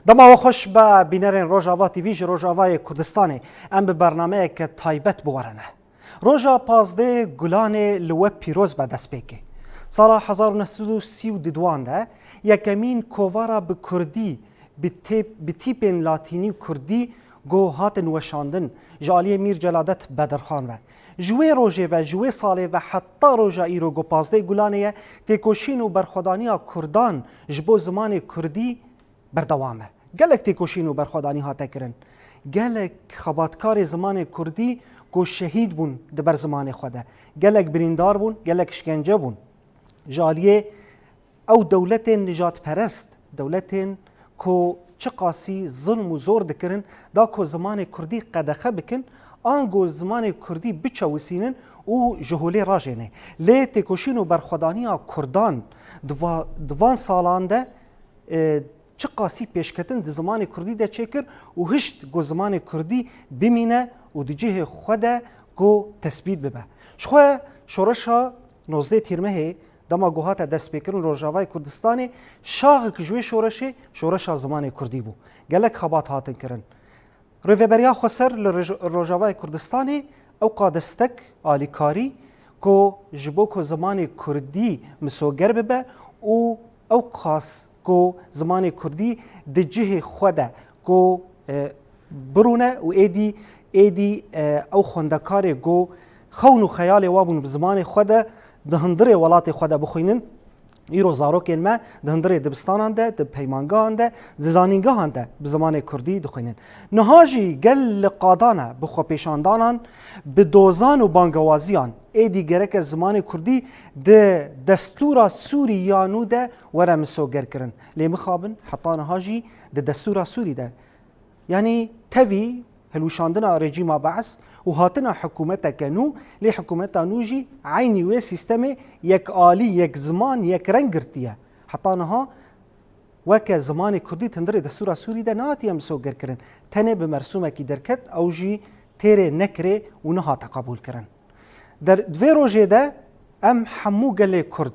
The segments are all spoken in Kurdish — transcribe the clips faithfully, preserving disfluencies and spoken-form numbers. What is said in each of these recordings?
Dema we xweş be bînerên Rojava T V ji Rojavayê Kurdistanê. Em bi bernameyeke taybet bi we re ne. Roja pazdeh Gulanê li we pîroz be destpêkê. Sala hezar û neh sed û sî û duan de yekemîn kovara bi kurdî, bi tê-, bi tîpên latînî û kurdî ku hatin weşandin ji aliyê Mîr Celadet Bedirxan ve. Ji wê rojê ve, ji wê salê ve heta roja îro ku pazdeh Gulanê ye, têkoşîn û berxwedaniya kurdan ji bo zimanê kurdî berdewam e. Gelek têkoşîn û berxwedanî hate kirin. Gelek xebatkarê zimanê kurdî ku şehîd bûn di ber zimanê xwe de. Gelek birîndar bûn, gelek îşkence bûn. Ji aliyê ew dewletên nijadperest, dewletên ku çiqasî zilm û zor dikirin, da ku zimanê kurdî qedexe bikin, ango zimanê kurdî biçewisînin û ji holê rajêne. Lê têkoşîn û berxwedaniya kurdan di va-, di van salan de, e, çiqasî pêşketin di zimanê kurdî de çêkir û hişt ku zimanê kurdî bimîne û di cihê xwe de ku tesbît bibe. Ji xwe şoreşa nozdeh Tîrmehê, dema ku hate destpêkirin Rojavayê Kurdistanê, şaxek ji wê şoreşê, şoreşa zimanê kurdî bû. Gelek xebat hatin kirin. Rêveberiya Xweser li Roj-, Rojavayê Kurdistanê ewqa destek, alîkarî ku ji bo ku zimanê kurdî misoger bibe û ewqas ku zimanê kurdî di cihê xwe de ku, e, birûne û êdî, êdî, e, ew xwendekarê ku xewn û xeyalê wa bûn bi zimanê xwe de di hundirê welatê xwe de bixwînin. Îro zarokên me di hundirê dibistanan de, di peymangehan de, di zanîngehan de bi zimanê kurdî dixwînin. Niha jî gel li qadan e bi xwepêşandanan, bi dozan û bangewaziyan. Êdî gereke zimanê kurdî di destûra Sûrî ya nû de were misogerkirin. Lê mixabin heta niha jî di destûra Sûrî de, yanî tevî hilwişandina rejîma Be's û hatina hikûmeteke nû, lê hikûmeta nû jî eynî wê sîstemê yekalî, yek ziman, yek reng girtiye. Heta niha weke zimanê kurdî di hundirê destûra Sûrî de nehatiye misogerkirin. Tenê bi mersûmekî derket, ew jî têrê nekirê û nehate qebûlkirin. Der-, di vê rojê de em hemû gelê Kurd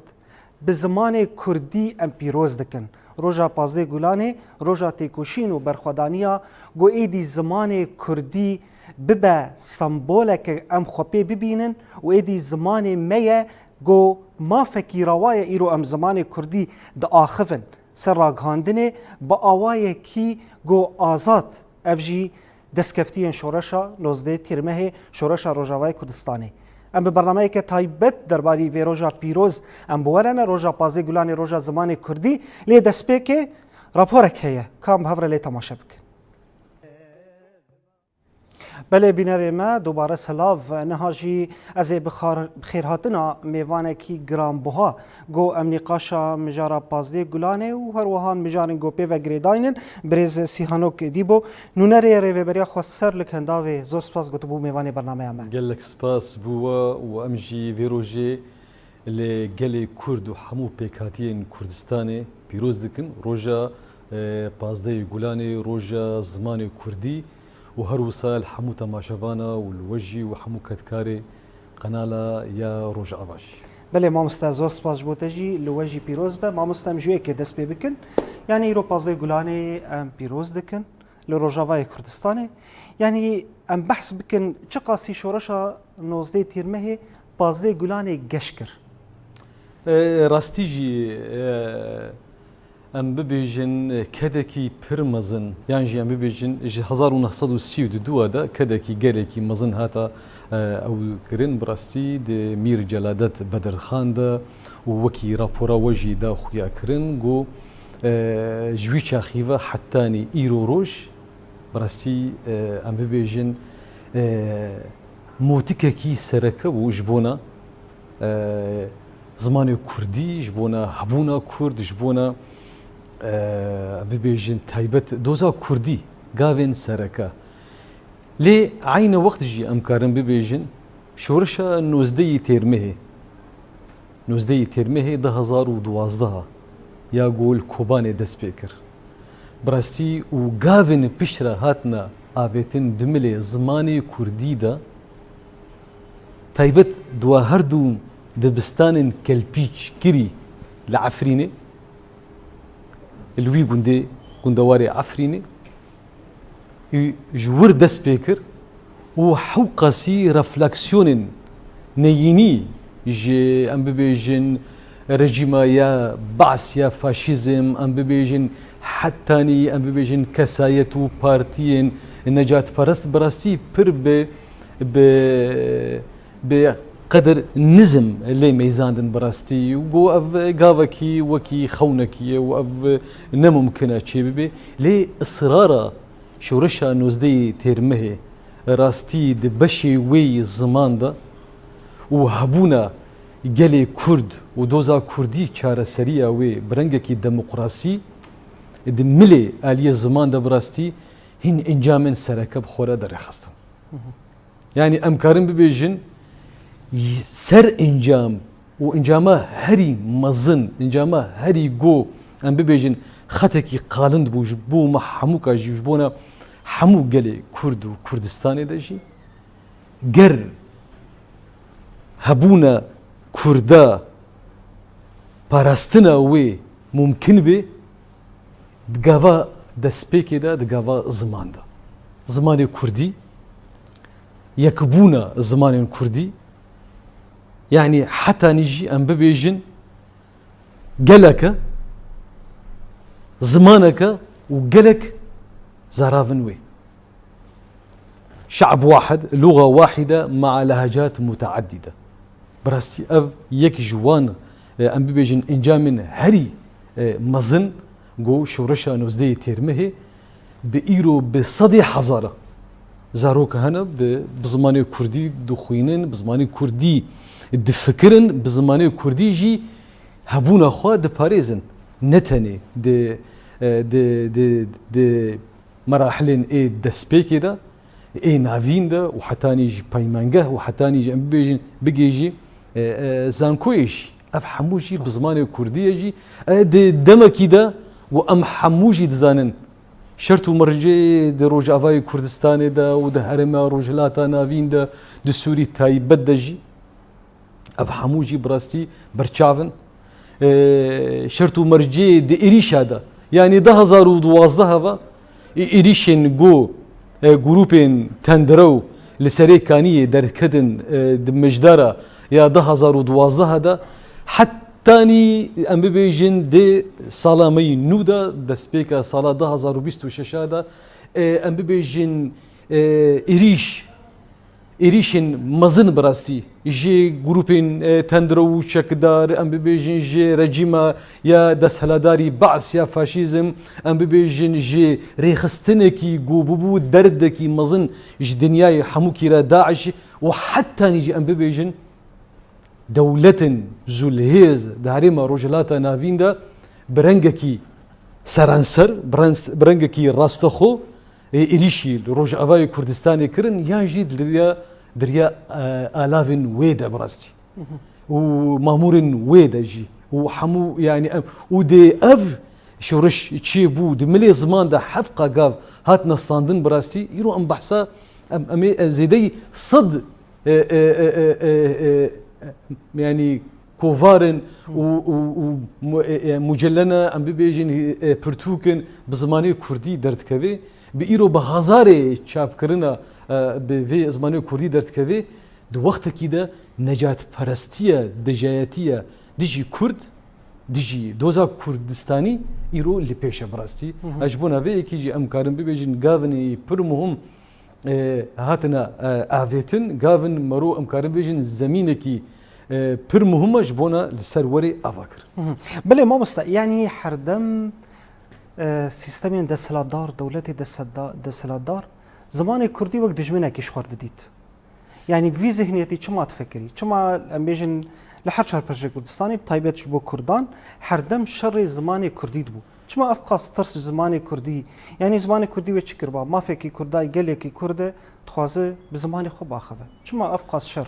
bi zimanê kurdî em pîroz dikin. Roja pazdeh Gulanê, roja têkoşîn û berxwedaniya ku êdî zimanê kurdî bibe semboleke em xwe pê bibînin û êdî zimanê me ye ku mafekî rewa ye îro em zimanê kurdî diaxivin ser ragihandinê bi awayekî ku azad. Ev jî destkeftiyên şoreşa nozdeh Tîrmehê, şoreşa Rojavayê Kurdistanê. Em bi bernameyeke taybet derbarî vê roja pîroz em bi we re ne, roja pazdeh Gulanê, roja zimanê kurdî, lê destpêkê raporek heye. Ka em bi hev re lê temaşe bikin. Belê bînerê me, dubare selav. Niha jî ez ê bi xar-, bi xêrhatina mêvanekî giranbuha ku em nîqaşa mijara pazdeh Gulanê û her wiha mijarên ku pê ve girêdayîn in, birêz Sîhanok Dîbo, nûnerê Rêveberiya Xweser li Kendavê, zor spas ku tu bû mêvanê bernameya me. Gelek spas bo we û em jî vê rojê li gelê Kurd û hemû pêkhatiyên Kurdistanê pîroz dikin. Roja, e, pazdehê Gulanê, roja zimanê Kurdî û her wisa li hemû temaşevana û li we jî û hemû kedkarê qenala ya Rojava jî. Belê mamoste, zor spas ji bo te jî, li we jî pîroz be. Mamoste, em ji wê yekê dest pê bikin. Yanî îro pazdehê Gulanê em pîroz dikin li Rojavayê Kurdistanê. Yanî em behs bikin çiqasî şoreşa nozdeh Tîrmehê pazdeh Gulanê geş kir. E, rastî jî, e, em bibêjin, e, kedekî pir mezin, yan jî em bibêjin ji hezar û neh sed û sî û du de kedekî gelekî mezin hata, e, ew kirin. Bi rastî di Mîr Celadet Bedirxan de û wekî rapora we jî da xuya kirin, got, e, ji wî çaxî ve hetanî îro roj, bi rastî, e, em bibêjin, e, motikekî sereke bû ji bona, e, zimanê kurdî, ji bona hebûna kurd, ji bona, e, em bibêjin taybet doza kurdî, gavên sereke. Lê eyne wext jî em karin bibêjin şoreşa nozdehî Têrmehê, nozdehî Têrmehê du hezar û duwazdeh ya ku li Kobanê dest pê kir. Bi rastî û gavên piştre hatina avêtin di milê zimanê kurdî de, taybet di wa her du dibistanên kelpîçkirî li Efrînê, li wî gundê Gundewarê Efrînê û ji wir dest pê kir û hewqasî refleksiyonên neyînî ji, em bibêjin, rejîma ya Baas ya faşîzm, em bibêjin, hetanî, em bibêjin, kesayet û partiyên necatperest bi rastî pir bi, bi, bi qedir nizm lê meyzandin bi rastî. Û got, ev gavekî wekî xewnekî ye û ev ne mumkin e çêbibe. Lê israra şoreşa nozdehê Têrmehê rastî di beşê wê yî ziman de û hebûna gelê Kurd û doza Kurdî çareseriya wê bi rengekî demokrasî di milê aliyê ziman de bi rastî hîn encamên sereke bi xwe re derêxistin. Yanî em karin bibêjin ser encam û encama herî mezin, encama herî go, em bibêjin xetekî qalind bû ji bo me hemûka jî, ji bona hemû gelê Kurd û Kurdistanê de jî. Ger hebûna Kurda parastina wê mumkin bê, di gava destpêkê de, di gava ziman de. Zimanê Kurdî, yekbûna zimanên Kurdî, yanî hetanî jî em bibêjin geleke, zimaneke û gelek zaravin wê. Şe'b wahid, luga wahide ma'a lehecat muteaddide. Bi rastî ev yek ji wan, e, em bibêjin encamên herî, e, mezin go şoreşa nozdehê Têrmehê bi îro bi sedê hezara zarok hene bi, bi zimanê Kurdî dixwînin, bi zimanê Kurdî difikirin, bi zimanê Kurdî jî hebûna xwe diparêzin. Ne tenê di, e, di, di, di merahilên ê destpêkê de, ê navîn de û hetanî jî peymengeh û hetanî jî em bibêjin, bigê jî, e, e, zankoyê jî. Ev hemû jî bi zimanê Kurdî ye jî. E, di demekî de û em hemû jî dizanin, şert û mercê di Rojavayê Kurdistanê de û di herêma Rojhilata Navîn de, di Sûrî taybet de jî, ev hemû jî bi rastî berçav in. Ee, şert û mercê di êrîşa de, yanî du hezar û duwazdeh ve, ê-, êrîşên ku, e, grûpên tendirew li Serê Kaniyê derketin, e, di mijdara ya du hezar û duwazdeh de, hetanî em bibêjin di sala me yî nû de, destpêka sala du hezar û bîst û şeş de, e, em bibêjin, e, êrîş êrîşên mezin bi rastî ji grûpên, e, tendro û çekdar, em bibêjin ji rejîma ya desthiladarî Baas ya faşîzm, em bibêjin ji rêxistinekî ku bûbû derdekî mezin ji dinyayê hemûkî re DAIŞ û hetanî jî em bibêjin dewletên zûlhêz di herêma Rojhilata Navîn de bi rengekî seranser, bi rens-, bi rengekî rastexwe, ê, êrîşî li Rojavayê Kurdistanê kirin, yan jî di riya, di riya, e, alavên wê de bi rastî. Û mamûrên wê de jî. Û hemû, yanî, em, û dê ev şoreş çêbû, di milê ziman de hevqa gav hatine standin bi rastî. Îro em behsa, em, em ê, e, zêdeyî sed, e, e, yanî kovarin û, û, û mu-, e, e, mucellene, em bibêjin, e, pirtûkin bi zimanê kurdî derdikeve. Bi îro bi hezarê çapkirina, e, bi vê zimanê kurdî derdikeve, di wextekî de necatperestiya, dijayetiya dijî kurd, dijî doza Kurdistanî îro li pêş e bi rastî. Hı hı. Ez ji bona vê yekê jî em karin bibêjin gavin pir muhim e, hatine, e, avêtin, gavin mero em karin bêjin zemînekî, e, pir muhim e ji bona li ser werê ava kir. Hı hı. Belê mamoste, yanî herdem, e, sîstemên desthilatdar, dewletê desthilatda-, desthilatdar zimanê kurdî wek dijminekî ji xwe re didît. Yanî bi vî zihniyetî çima difikirî? Çima em bêjin li her çar perçê Kurdistanê, bi taybet ji bo kurdan, herdem şerê zimanê kurdî dibû? Çima ev qas tirs ji zimanê kurdî? Yanî zimanê kurdî wê çi kiriba? Mafekî kurda, gelekî kurd e, dixwaze bi zimanê xwe biaxive. Çima ev qas şer?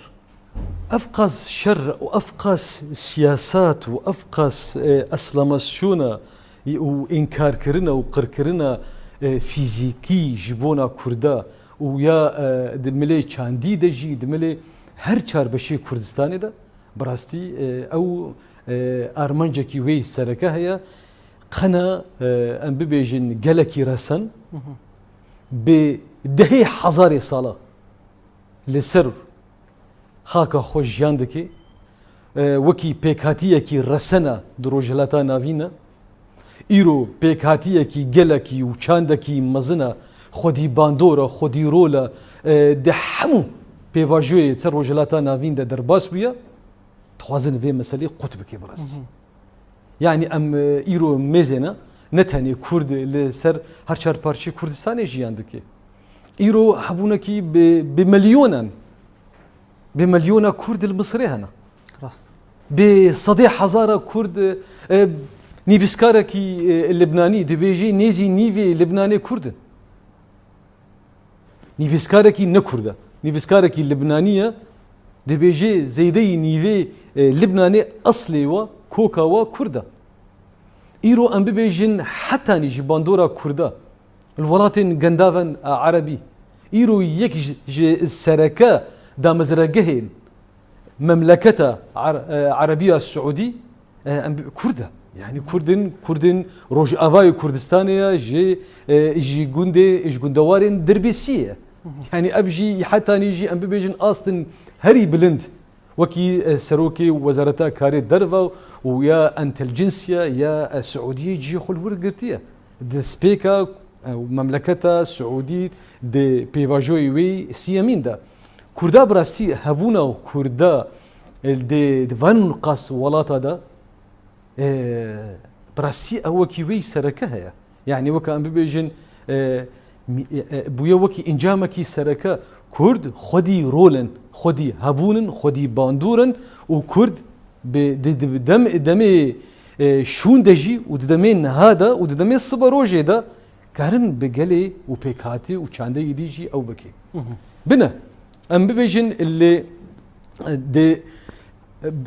Ev qas şer û ev qas siyasat û ev qas, e, eslamasyona û înkarkirina û qirkirina, e, fîzîkî ji bona kurda û ya, e, di milê çandî de jî, di milê her çar beşê Kurdistanê de, bi rastî, e, ew, e, armancekî wê sereke heye. Qena, e, em bibêjin gelekî resen, bi dehê hezarê sala li ser xaka xwe jiyan dike. E, wekî pêkhatiyekî resena di Rojhilata Navîn de. Îro pêkhatiyekî gelekî û çandekî mezin e, xwedî bandor e, xwedî rol e, e, di hemû pêvajoyê ser Rojhilata Navîn de derbas bûye. Dixwazin vê meselê qut bike bi rastî. Yanî em, e, îro mêzê ne, ne tenê Kurd li ser her çar parçeyê Kurdistanê jiyan dike. Îro hebûnekî bi, bi milyonan, bi milyona Kurd li Misirê hene. Rast. Bi sedê hezara Kurd, e, nivîskarekî, e, Libnanî dibêjî nêzî nîvê Libnanê Kurd in. Nivîskarekî ne Kurd e. Nivîskarekî Libnanî ye. Dibêje zêdeyî nîvê, e, Libnanê eslê we, koka we Kurd e. Îro em bibêjin hetanî ji bandora Kurda li welatên gendaven a Erebî, îro yek ji, ji sereke damezregehên memleketa Er-, e, Erebiya Siûdî, e, em bi-, Kurd e. Yanî Kurd in, Kurd in Rojavayê Kurdistanê ye, ji, e, ji gundê, ji gundewarên Dirbêsiyê ye. Yanî ev jî hetanî jî em bibêjin astin herî bilind. Wekî, e, serokê Wezareta Karê Derve û ya Entelicensiya ya, e, Siûdiyê cihê xwe li wir girtiye. Destpêka, e, memleketa Siûdî di pêvajoyê wê siyemîn de. Kurda bi rastî hebûna Kurda, e, di, di van qas welata de, e, bi rastî ew wekî wê sereke heye. Yanî weke em bibêjin, e, mi-, e, e, bûye wekî encamekî sereke. Kurd xwedî rol in, xwedî hebûn in, xwedî bandor in û Kurd bi, di, di dem-, demê, e, şûn de jî û di demê niha de û di demê sibe rojê de karin bi gelê û pêkhatî û çandeyî dî jî ew bike. Bine, em bibêjin lê, e, di,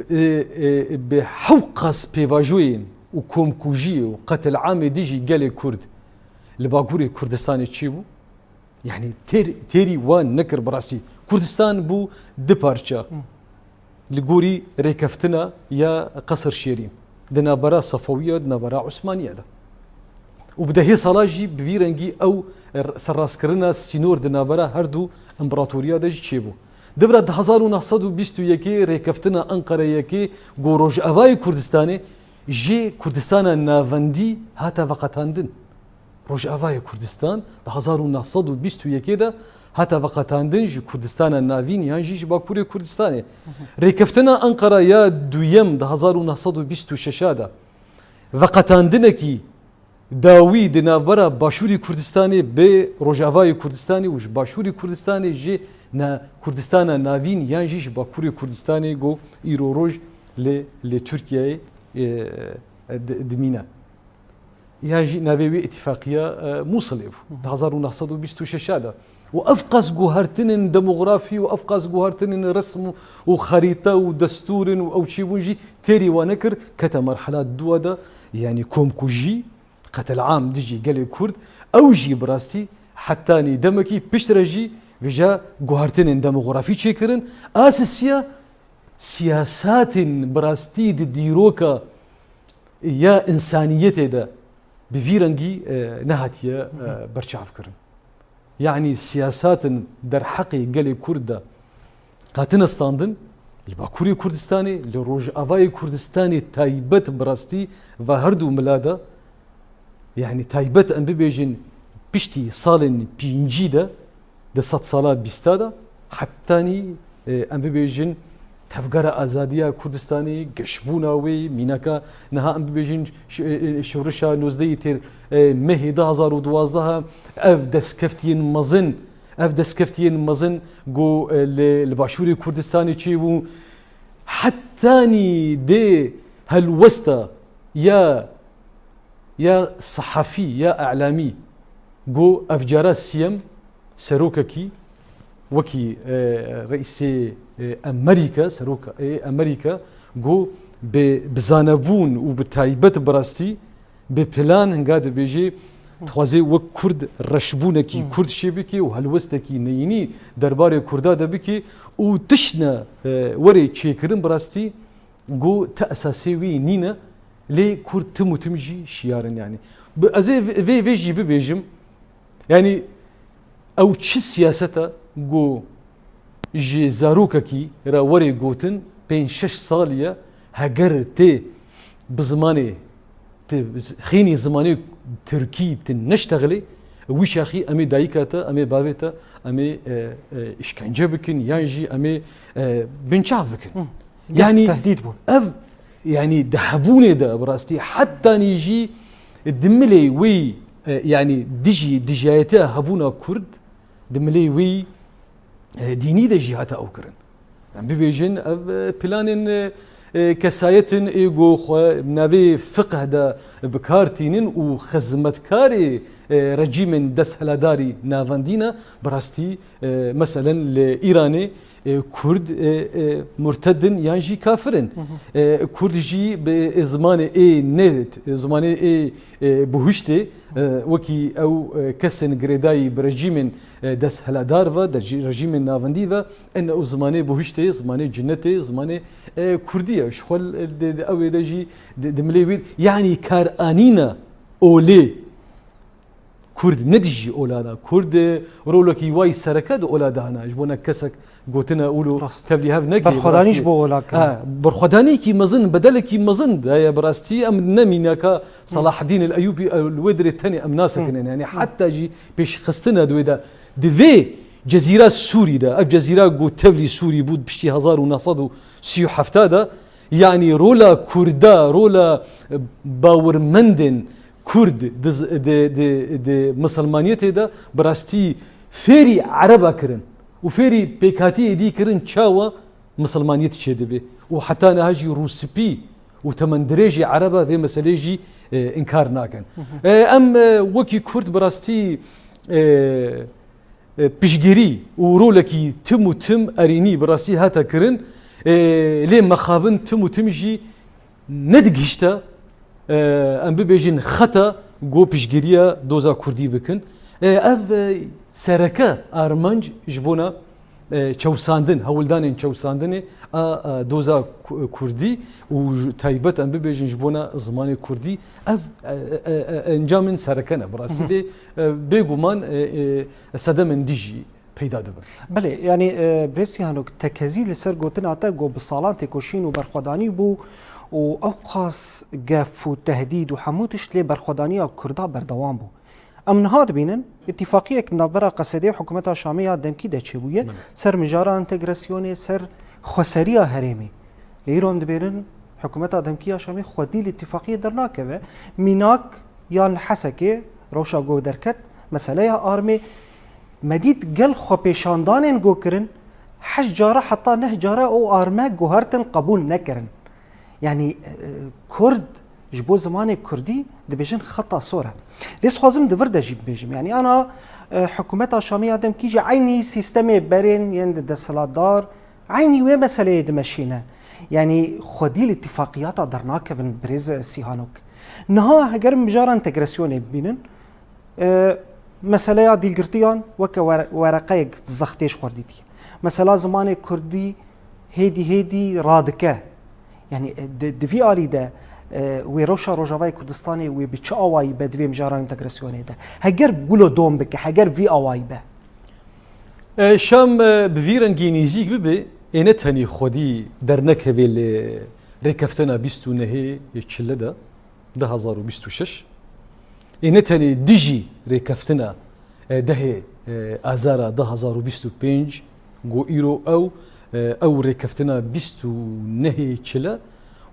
e, e, bi hewqas pêvajoyên û komkujiyê û qetil'amê dijî gelê Kurd li Bakurê Kurdistanê çêbû. Yanî têr-, têrî wan nekir bi rastî. Kurdistan bû di parça. Li gorî rêkeftina ya Qesir Şêrîn. Di navbera Sefewiya, di navbera Osmaniya de. Û bi dehê sala jî bi vî rengî ew serrastkirina sînor di navbera her du împaratoriya de jî çêbû. Di vir de di hezar û neh sed û bîst û yekê rêkeftina Enqere yekê ku Rojavayê Kurdistanê ji Kurdistana Navendî hate veqetandin. Rojavayê Kurdistan di hezar û neh sed û bîst û yekê de hate veqetandin ji Kurdistana Navîn yan jî ji Bakurê Kurdistanê. Rêkeftina Enqera ya duyem di hezar û neh sed û bîst û şeş de veqetandinekî dawî di navbera Başûrî Kurdistanê bi Rojavayê Kurdistanê û ji Başûrî Kurdistanê ji na-, Kurdistana Navîn yan jî ji Bakurê Kurdistanê ku îro roj li, li Tirkiyeyê, e, di-, dimîne. Yan jî navê wê îtîfaqiya, e, Mûsilê bû. Di hezar û neh sed û bîst û şeş de. Û ev qas guhertinên demografî û ev qas guhertinên resm û, û xerîte û destûrin û ew çîbûn jî têrî wan nekir, kete merhela dua de, yanî komkujî, qetil'am dijî gelê Kurd, ew jî bi rastî hetanî demekî piştre jî vêca guhertinên demografî çêkirin. A sisiya siyasatên bi rastî di dîroka ya însaniyetê de bi vî rengî, e, nehatiye, e, berçavkirin. Yanî siyasatên derheqê gelê Kurd de hatine standin, li Bakurê Kurdistanê, li Rojavayê Kurdistanê taybet bi rastî ve her du mila de, yanî taybet em bibêjin piştî salên pêncî de, di sedsala bîsta de, hetanî, e, em bibêjin tevgera azadiya Kurdistanê, geşbûna wê, mînaka niha em bibêjin ş-, e, e, şewreşa nozdehê têr, e, mehê du hezar û duwazdeh, ev destkeftiyên mezin, ev destkeftiyên mezin ku, e, li, li Başûrê Kurdistanê çêbû, hetanî dê helwesta ya ya sehafî, ya e'lamî, ku ev cara siyem serokekî wekî, e, reîsê, e, Emerîka, serokê Emerîka, ku bi, bi zanebûn û bi taybet bi rastî bi plan hinga dibêjê dixwazê wek Kurd reşbûnekî Kurd çêbike û helwestekî neyînî derbarê Kurda de bike û tiştne, e, were çêkirin bi rastî ku ti esasê wî nîne, Lê Kurd tim û tim jî şiyar in, yanî. Bi, ez ê vê, vê, vê jî bibêjim, yanî ew çi siyaseta ku ji zarokekî re were gotin, pênc şeş salî ye, heger tê bi zimanê, tê xênî zimanê tirkî tu neştexilê, wî çaxî em ê dayika te, em ê bavê te, em ê, e, e, îşkence bikin, yan jî em ê, e, binçav bikin. Hı. Yanî tehdîd bûn. Ev, yanî di hebûnê de bi rastî hetanî jî di milê wî, e, yanî dijî, dijayetiya hebûna Kurd di milê wî, e, dînî de jî hate ew kirin. Em bibêjin ev, e, planên, e, e, kesayetin ê ku xwe navê fiqh de bi kar tînin û xizmetkarê, e, rejîmên destheladarî navendî ne, bi rastî, e, meselen li Îranê, e, Kurd, e, e, murted in yan jî kafir in. Hı hı. E, Kurd jî bi, e, zimanê ê ne, zimanê ê, e, buhiştê, e, wekî ew, e, kesên girêdayî bi rejîmên, e, desthiladar ve, de jî rejîmên navendî ve, en ew zimanê buhiştê, zimanê cinnetê, zimanê, e, Kurdî ye. Ji xwe, e, de, de, ew ê de jî di, di milê wî, yanî karanîna olê Kurd ne dijî ola da. Kurd, e, rolekî wayî sereke di ola de hene. Ji bo ne kesek gotine ûlo Rast. Tevlî hev neke. Berxwedanî ji bo ola kirin. Ha, berxwedaniyekî mezin, bedelekî mezin de ye bi rastî. Em ne mînaka Salahaddin el Eyûbî, e, li wê dirê tenê em nasekinin. Hı. Yanî Hı. Heta jî pêşxistina di wê de. Di vê cezîra Sûrî de, ev cezîra ku tevlî Sûrî bû piştî hezar û neh sed û sî û heft de, yanî rola Kurda, rola, e, bawirmendên Kurd di z-, di, di, di misilmaniyetê de bi rastî fêrî ereba kirin û fêrî pêkhatiyê dî kirin çawa misilmaniyet çêdibe û heta niha jî rûspî û temendirêjê ereba vê meselê jî, e, înkar nakin. Hı hı. E, em, e, wekî Kurd bi rastî, e, e, piştgirî û rolekî tim û tim erênî bi rastî hate kirin, e, lê mexabin tim û tim jî nedigihişte, e, em bibêjin xeta ku piştgiriya doza Kurdî bikin. E, ev, e, sereke armanc ji bona, e, çewsandin, hewldanên çewsandinê a, a, doza Ku-, Kurdî û ji taybet em bibêjin ji bona zimanê Kurdî. Ev, e, e, e, encamên sereke ne bi rastî. Hı hı. Lê, e, bêguman, e, e, sedemên dî jî peyda dibin. Belê, yanî, e, birêz Sîhanok, tekezî li ser gotina te ku bi salan têkoşîn û berxwedanî bû û ewqas gef û tehdîd û hemû tişt lê berxwedaniya Kurda berdewam bû. Em niha dibînin, îtîfaqiyek di navbera Qesedê û hikûmeta Şamê ya demkî de çêbûye, Belê. Ser mijara entegrasyonê, ser xweseriya herêmê. Lê îro em dibêrin, hikûmeta demkî ya Şamê xwedî li îtîfaqiyê dernakeve. Mînak yan li Hesekê rewşa ku derket, meseleya armê, me dît gel xwepêşandanên ku kirin, heşt cara heta neh cara ew arme guhertin qebûl nekirin. Yanî, e, Kurd ji bo zimanê Kurdî dibêjin xeta sor e. Lê dixwazim di vir de jî bibêjim. Yanî ana, e, hikûmeta Şamê ya demkî jî eynî sîstemê berên yên di desthilatdar, eynî wê meseleyê dimeşîne. Yanî xwedî li îtîfaqiyata dernakevin birêz Sîhanok. Niha heger mijara entegrasyonê bibînin, e, meseleya dîlgirtiyan weke were-, wereqeyek zextê ji xwe dîtî. Mesela zimanê Kurdî hêdî hêdî radike. Yanî, e, di, di vî alî de, e, wê rewşa Rojavayê Kurdistanê wê bi çi awayî be di vê mijara entegrasyonê de? Heger gulo dom bike, heger vî awayî be? E, Şam, e, bi vî rengî nêzîk bibe, ê ne tenê xwedî dernekeve li rêkeftina bîst û nehê Çile de, du hezar û bîst û şeş. Ê ne tenê dijî rêkeftina, e, dehê, e, Azara du hezar û bîst û pênc, ku îro ew, e, ew rêkeftina bîst û nehê Çile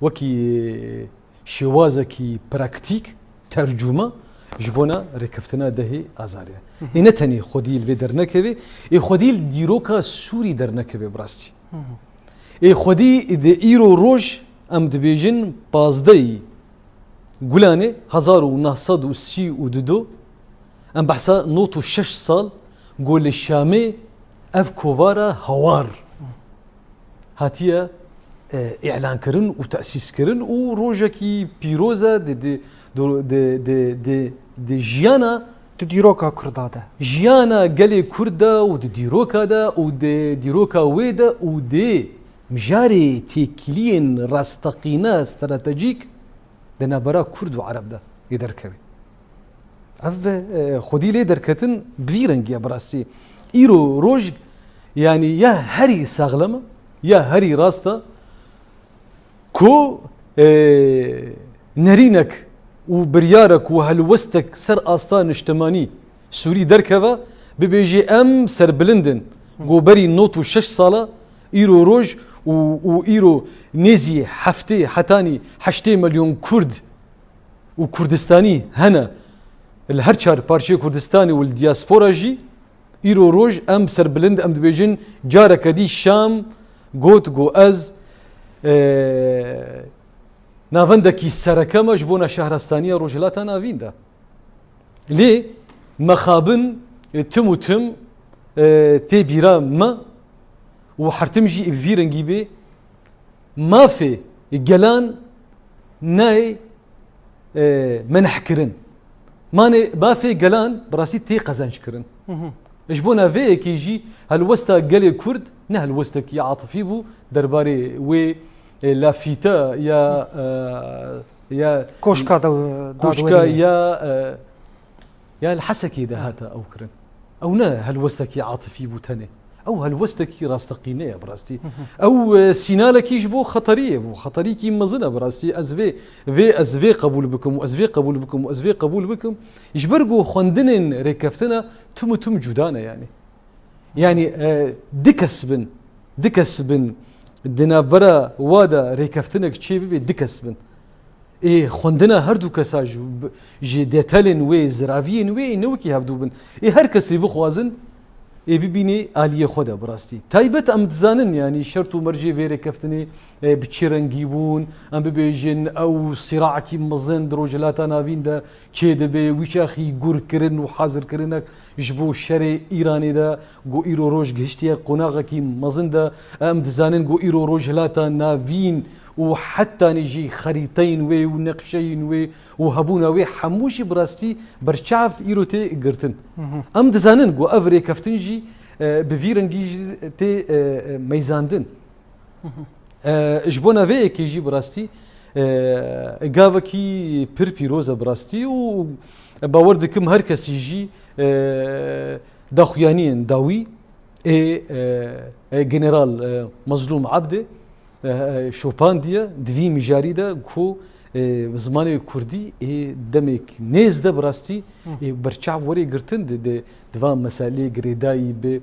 wekî, e, şêwazekî praktîk, tercûme ji bona rêkeftina dehê Azarê. Hı hı. Ê ne tenê xwedî li vê dernekeve, ê xwedî li dîroka Sûrî dernekeve bi rastî. Hı hı. Ê xwedî di îro roj, em dibêjin pazdehî Gulanê hezar û neh sed û sî û du, em behsa nod û şeş sal ku li Şamê ev kovara hawar hatiye, e, îlankirin û tesîskirin û rojekî pîroz e di, di, di, di, di, di, di jiyana Di dîroka Kurda de. Jiyana gelê Kurd de û di dîroka de û di dîroka wê de û di mijarê têkiliyên rasteqîne stratejîk Di navbera Kurd û Ereb de yê derkevê. Ev, e, xwedî lê derketin bi vî rengî ye bi rastî. Îro roj, yanî ya herî saxlem e, ya herî rast e ku, e, nerînek û biryarek û helwestek ser asta niştimanî Sûrî derkeve, bibêjê em serbilind in. Ku berî nod û şeş sala, îro roj û, û îro nêzî heftê hetanî heştê milyon Kurd û Kurdistanî hene li her çar parçeyê Kurdistanê û li diaspora jî, îro roj em serbilind, em dibêjin careke dî Şam got ku ez, e, navendekî sereke me ji bona şehrestaniya Rojhilata Navîn de. Lê mexabin, e, tim û tim, e, tê bîra me û hertim jî bi vî rengî bê mafê gelan nayê, e, menehkirin. Manê mafê gelan bi rastî tê qezenckirin. Hı hı. Ji bona vê yekê jî helwesta gelê Kurd ne helwestekî atifî bû derbarê wê, e, lafîta ya, e, ya Koşka da, koşka dadweriyê. Ya, e, ya li Hesekê de hate ew kirin. Ew ne helwestekî atifî bû tenê. Ew helwestekî rasteqîne ye bi rastî. Hı hı. Ew, e, sînalekî ji bo xeteriyê bû. Xeterîkî mezin e bi rastî. Ez vê, vê ez vê qebûl bikim û ez vê qebûl bikim û ez vê qebûl bikim. Ji ber ku xwendinên rêkeftina tim û tim cuda ne yanî. Yanî, e, du kes bin, du kes bin di navbera wa de rêkeftinek çê bibe, du kes bin. Ê xwendina her du kesa ji, ji detelên wê, ziraviyên wê ê ne wekî hevdû bin. Ê her kesê bixwazin, ê bibînê aliyê xwe de bi rastî. Taybet em dizanin, yanî şert û mercê vê rêkeftinê, e, bi çi rengî bûn, em bibêjin ew sîraekî mezin di Rojhilata Navîn de çê dibe, wî çaxî gurkirin û hazirkirinek ji bo şerê Îranê de, ku îro roj gihiştiye qonaxekî mezin de, em dizanin ku îro Rojhilata Navîn û hetanî jî xerîteyên wê û neqşeyên wê û hebûna wê hemû jî bi rastî berçav îro tê girtin. Hı hı. Em dizanin ku ev rêkeftin jî, e, bi vî rengî jî tê, e, e, meyzandin. Hı hı. E, ji bona vê yekê jî bi rastî, e, gavekî pir pîroz e bi rastî û bawer dikim her kesî jî, e, daxuyaniyên dawî ê, e, e, General, e, Mazlûm Ebdê, e, e, şopandiye di vî mijarî de ku, e, zimanê kurdî ê demek nêz de bi rastî, Hı. ê berçav were girtin di, di, di van meselê girêdayî bi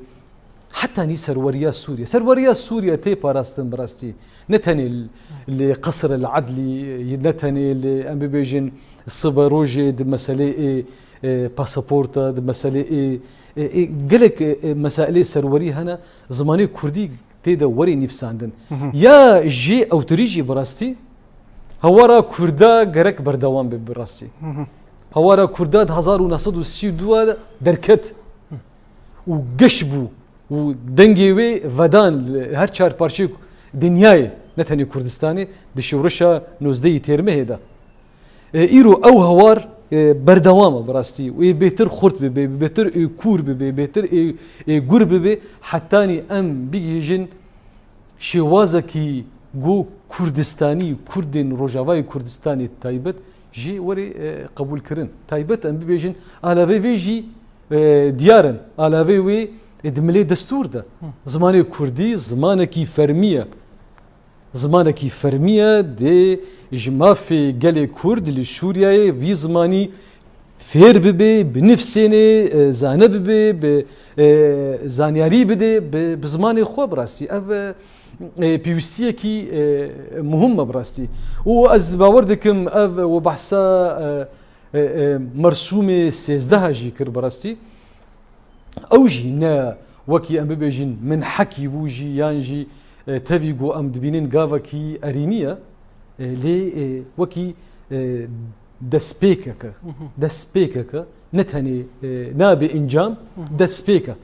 hetanî serweriya Sûriye. Serweriya Sûriye tê parastin bi rastî. Ne tenê li Qesr el Edlî, ne tenê li, em bibêjin, sibe rojê di meselê ê, e, pasaporta, di meselê ê, e, e, gelek, e, e, meselê serwerî hene, zimanê kurdî tê de were nîvsandin. Hı hı. Ya jê ewtirî jî bi rastî, hewara kurda gerek berdewam be bi rastî. Hı hı. Hewara kurda di hezar û neh sed û sî û du de derket. Hı. Û geş bû û dengê wê vedan li her çar parçeyê dinyayê, ne tenê Kurdistanê, di şoreşa nozdehê Têrmehê de. E, îro ew hewar, e, berdewam e bi rastî. Û ê bêtir xurt bibe, bêtir ê kûr bibe, bêtir ê, ê gur bibe, hetanî em bigihîjin şêwazekî ku Kurdistanî, Kurdên Rojavayê Kurdistanê taybet jê were, e, qebûlkirin. Taybet em bibêjin, alavê vê jî, e, diyar in. Alavê wê, e, di milê destûr de. Hı. Zimanê kurdî zimanekî fermî ye. Zimanekî fermî ye, dê ji mafê gelê Kurd li Sûriyeyê vî zimanî fêr bibe, binivsêne, e, zane bibe, bi, e, zanyarî bide, bi, bi zimanê xwe bi rastî. Ev, e, e, pêwîstiyekî, e, muhim e bi rastî. Û ez bawer dikim ev we behsa, e, e, e, mersûmê sêzdeh jî kir bi rastî. Ew jî ne wekî em bibêjin min hekî bû jî yan jî, e, tevî ku em dibînin gavekî erînî ye, e, lê, e, wekî, e, destpêkeke, Hı hı. destpêkeke, ne tenê, e, nabe encam, Hı hı. destpêk e.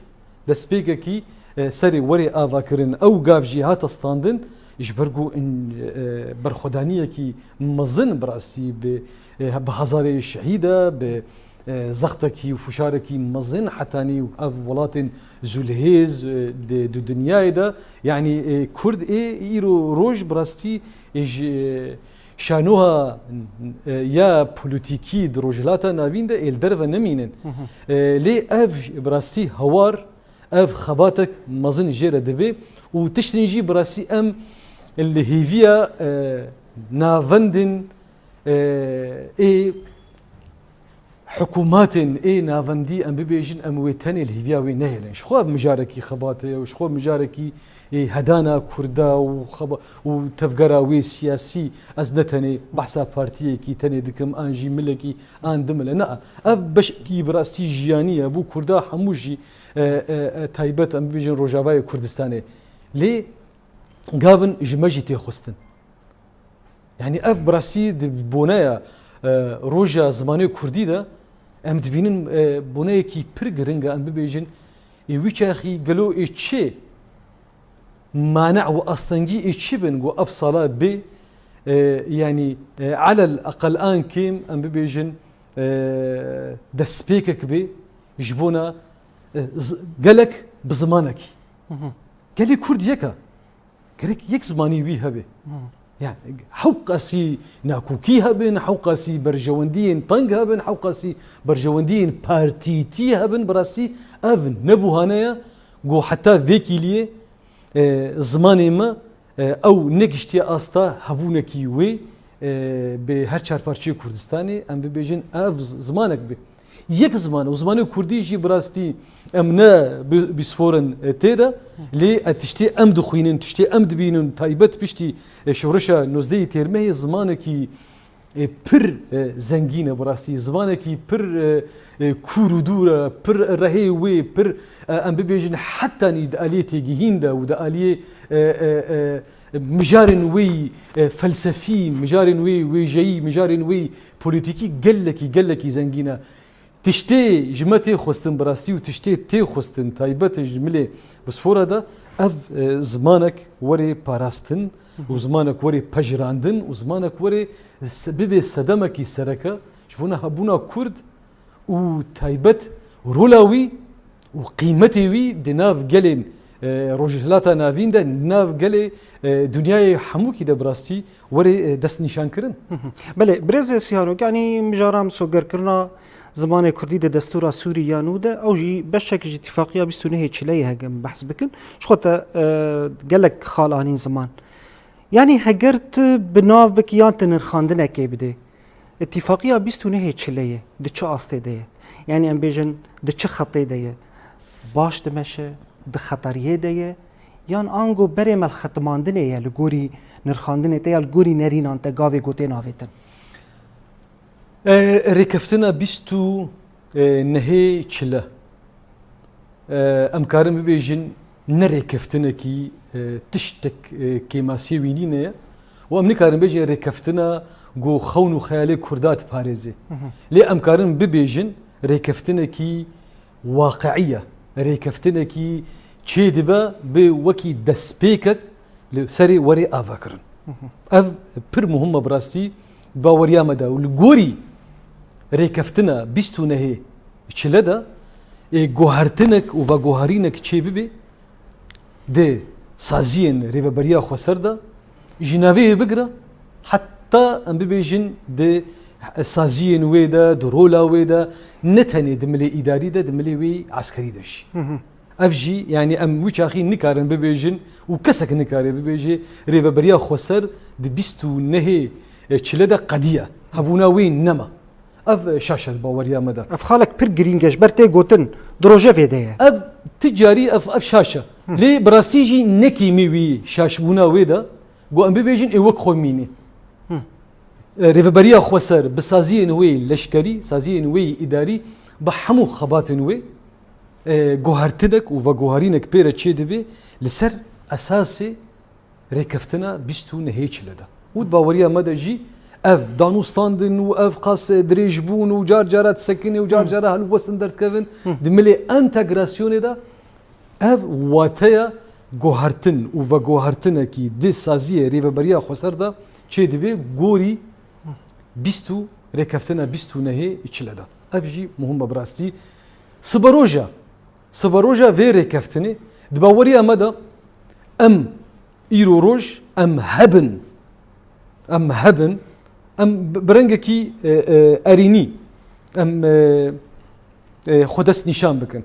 Destpêkekî, e, serê were avakirin. Ew gav jî hate standin, ji ber ku in, e, berxwedaniyekî mezin bi rastî bi, e, bi hezarê şehîd e, bi, e, zextekî û fişarekî mezin hetanî ev welatên zûlhêz, e, di, di dinyayê de, yanî, e, Kurd ê îro roj bi rastî, e, ji, şanoha, e, ya polîtîkî di Rojhilata Navîn de ê li derve nemînin. E, lê ev bi rastî hawar, ev xebatek mezin jê re dibe û tiştên jî bi rastî em li hêviya, e, navendên, e, ê hikûmetên ê navendî, em bibêjin, em wê tenê li hêviya wê nehêlin. Ji xwe mijarekî xebatê ye û ji xwe mijarekî, ê, hedana Kurda û xeba-, û tevgera wê siyasî, ez ne tenê behsa partiyekî tenê dikim, an jî milekî, an du mile. Na, ev beşekî bi rastî jiyanî ye. Bo Kurda hemû jî, e, e, e, taybet, em bibêjin, Rojavayê Kurdistanê. Lê gavin ji me jî tê xwestin. Yanî ev bi rastî di boneya, e, roja zimanê kurdî de em dibînin, e, boneyekî pir giring e, em bibêjin, ê wî çaxî gelo ê çi mane û astengî ê çi bin ku ev sala bê, e, yanî, e, elel eqel an kêm em bibêjin, e, destpêkek bê ji bona, e, z-, gelek bi zimanekî. Hı hı. Gelê Kurd yek e. Gerek yek zimanî wî hebe. Hmm. Yani hewqasî nakokî hebin, hewqasî berjewendiyên teng hebin, hewqasî berjewendiyên partîtî hebin, bi rastî ev ne buhane ye ku heta vê kîliyê, e, zimanê me, e, ew negiştiye asta hebûnekî wê, e, bi her çar parçeyê Kurdistanê, em bibêjin ev z-, zimanek be. Yek ziman û zimanê kurdî jî bi rastî em ne bi-, bîsfor in, e, tê de, lê, e, tiştê em dixwînin, tiştê em dibînin, taybet piştî, e, şoreşa nozdehê Têrmehê zimanekî, e, pir, e, zengîn e bi rastî, zimanekî pir, e, e, kûr û dûr e, pir rehê wê, pir, e, em bibêjin hetanî di aliyê têgihîn de û di aliyê, e, e, e, mijarên wê, e, felsefî, mijarên wê wêjeyî, mijarên wê polîtîkî gelekî, gelekî zengîn e. Tiştê ji me tê xwestin bi rastî û tiştê tê xwestin taybet ji milê bîsfora de ev, e, zimanek were parastin û zimanek were pejirandin û zimanek were se-, bibe sedemekî sereke ji bona hebûna Kurd û taybet rola wî û qîmetê wî di nav gelên, e, Rojhilata Navîn de, di nav gelê, e, dinyayê hemûkî de bi rastî were, e, destnîşankirin. Hı hı. Belê, birêz Sîhanok, yanî mijara misogerkirina zimanê kurdî di destûra Sûrî ya nû de, ew jî beşek ji îtîfaqiya bîst û nehê çileyê heke em behs bikin. Ji xwe te, e, gelek xal anîn ziman. Yanî heger tu bi nav bikî yan tu nirxandinekê bidê, îtîfaqiya bîst û nehê çileyê di çi astê de ye? Yanî em bêjin di çi xetê de ye? Baş dimeşe, di xeteriyê de ye? Yan ango berê melxetimandinê ye li gorî nirxandinê te ya li gorî nerînan te gavê ku tê navêtin? E, rêkeftina bîst û nehê çile. E, em karin bibêjin ne rêkeftinekî, e, tiştek, e, kêmasiyê wî nîne ye. Û em nikarin bêjin rêkeftina ku xewn û xeyalê Kurda diparêzê. Hı hı. Lê em karin bibêjin rêkeftinekî waqiî ye. Rêkeftinekî çêdibe bi wekî destpêkek li serê werê avakirin. Hı hı. Ev pir muhim e bi rastî baweriya me de. Û li gorî rêkeftina bîst û nehê çile de, ê, guhertinek û veguherînek çêbibe di saziyên Rêveberiya Xweser de, ji navê wê bigire, heta em bibêjin di saziyên wê de, di rola wê de, ne tenê di milê îdarî de, di milê wê eskerî de jî. Hı hı. Ev jî, yanî em wî çaxî nikarin bibêjin û kesek nikare bibêje, Rêveberiya Xweser di bîst û nehê çile de qediye. Hebûna wê nema. Ev şaş e di baweriya me de. Ev xalek pir girîng e, ji ber tê gotin, di rojevê de ye. Ev ti carî ev, ev şaş e. Hı. Lê bi rastî jî ne kêmî wî şaşbûna wê de, ku em bibêjin ê wek xwe mînî. Hı. E, Rêveberiya Xweser bi saziyên wê leşkerî, saziyên wê îdarî, bi hemû xebatên wê, e, guhertinek û veguherînek pê re çêdibe li ser esasê rêkeftina bîst û nehê çile de. Û di baweriya me de jî ev danûstandin û ev qas dirêjbûn û car cara disekine û car Hı. cara helwestin derdikevin, Hı. di milê entegrasyonê de ev wateya guhertin û veguhertinekî di saziyê Rêveberiya Xweser de çêdibe gorî bîst û rêkeftina bîst û nehê çile de. Ev jî muhim e bi rastî. Siberoja, siberoja vê rêkeftinê di baweriya me de em îro roj em hebin, em hebin, Em bi, bi rengekî, e, e, erînî, em, e, e, xwe dest nîşan bikin.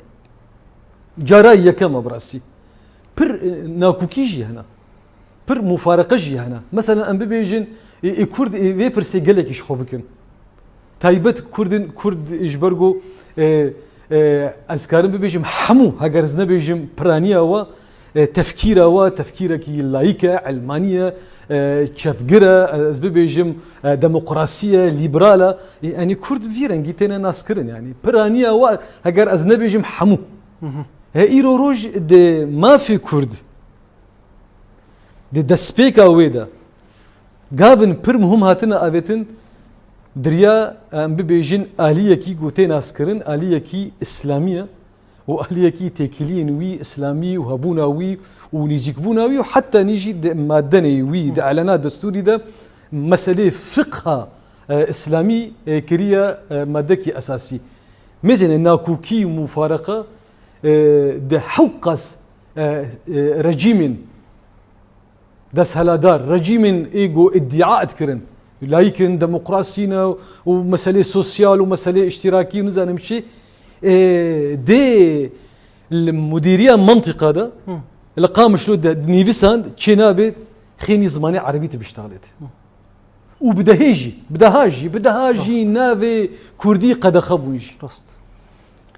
Cara yekem e bi rastî. Pir, e, nakokî jî hene. Pir mufareqe jî hene. Mesela em bibêjin, e, e, Kurd, e, vê pirsê gelekî ji xwe bikin. Taybet Kurdin, Kurd ji ber ku, e, e, ez karim bibêjim hemû, heger ez nebêjim piraniya we, e, tefkîra we, tefkîrekî layîk e, elmanî ye, e, çepgir e, ez bibêjim, e, demokrasî ye, lîberal e. E, yanî Kurd vî rengî têne naskirin, yanî piraniya we, heger ez nebêjim hemû. He îro roj di mafê Kurd, di destpêka wê de, gavin pir muhim hatine avêtin, diriya, em bibêjin, aliyekî ku tê naskirin, aliyekî îslamî ye û aliyekî têkiliyên wî îslamî û hebûna wî û nîzîkbûna wî û heta nî jî di madenê wî, di elena destûrî de meselê fiqha, e, îslamî, e, kiriye, e, madekî esasî. Mêzêne nakokî û mufareqe, e, di hewqas, e, e, rejîmên desthilatdar, rejîmên ê ku îdîa dikirin, layîk in, demokrasî ne û meselê sosyal û meselê îştîrakî û nizanim çi, e, dê li mudîriya mentiqa de, Hı. li Qamişlo de nivîsand, çênabê xênî zimanê erebî tu biştaxlêt. Hı. Û bi dehê jî, bi deha jî, bi deha jî Rast. navê Kurdî qedexe bûn jî. Rast.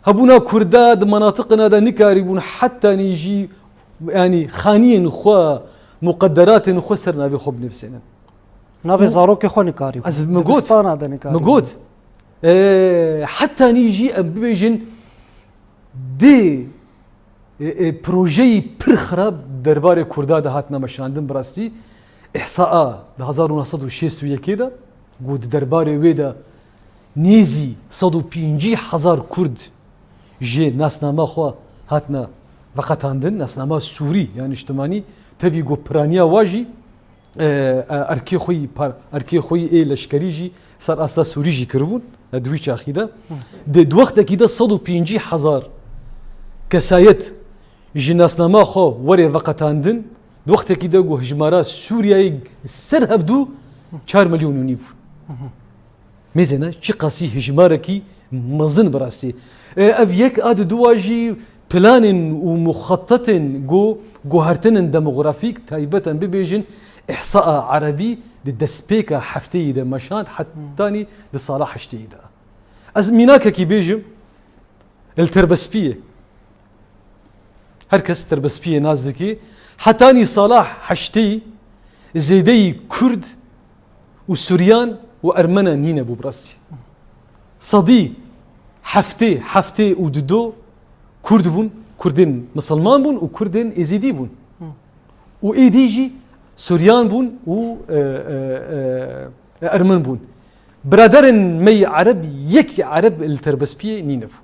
Hebûna Kurda di menatiqina de nikarîbûn hetanî jî, yanî xaniyên xwe, muqedderatên xwe ser navê xwe binivîsînin. Navê Û zarokê xwe nikarîbûn. Ez mi got, Dibistana de nikarîbûn. mi got, e, hetanî jî em bibêjin dê, e, e, projeyî pir xirab derbarê Kurda de hatine meşandin bi rastî. Îhsaa di hezar û neh sed û şêst û yekê de, ku di derbarê wê de nêzî sed û pêncî hezar Kurd ji nasnama xwe hatine veqetandin, nasnama Sûrî ya niştimanî, tevî ku piraniya wa jî, e, e, erkê xwe yî par-, erkê xwe yî ê leşkerî jî ser asta Sûrî jî kiribûn, e, di wî çaxî de. Di, di wextekî de sed û pêncî hezar kesayet ji nasnama xwe were veqetandin, di wextekî de ku hijmara Sûriyeyê ser hevdû çar milyon û nîv bûn. Mêzêne çiqasî hijmarekî mezin bi rastî. E, ev yek a di dua jî planên û muxetetên ku guhertinên demografîk taybet em bibêjin, îhsaa erebî di destpêka hefteyî de meşand hetanî di sala heşteyî de. Ez mînakekî bêjim, li Terbespiyê. Her kes Terbespiyê nas dike. Hetanî sala heşteyî zêdeyî Kurd û Suryan û Ermene nîne bû bi rastî. Sedî heftê, heftê û dido Kurd bûn, Kurdên misilman bûn û Kurdên Êzîdî bûn. Û êdî jî Suryan bûn û, e, e, e, Ermen bûn. Biraderên me yî Ereb, yek Ereb li Terbespiyê nîne bû.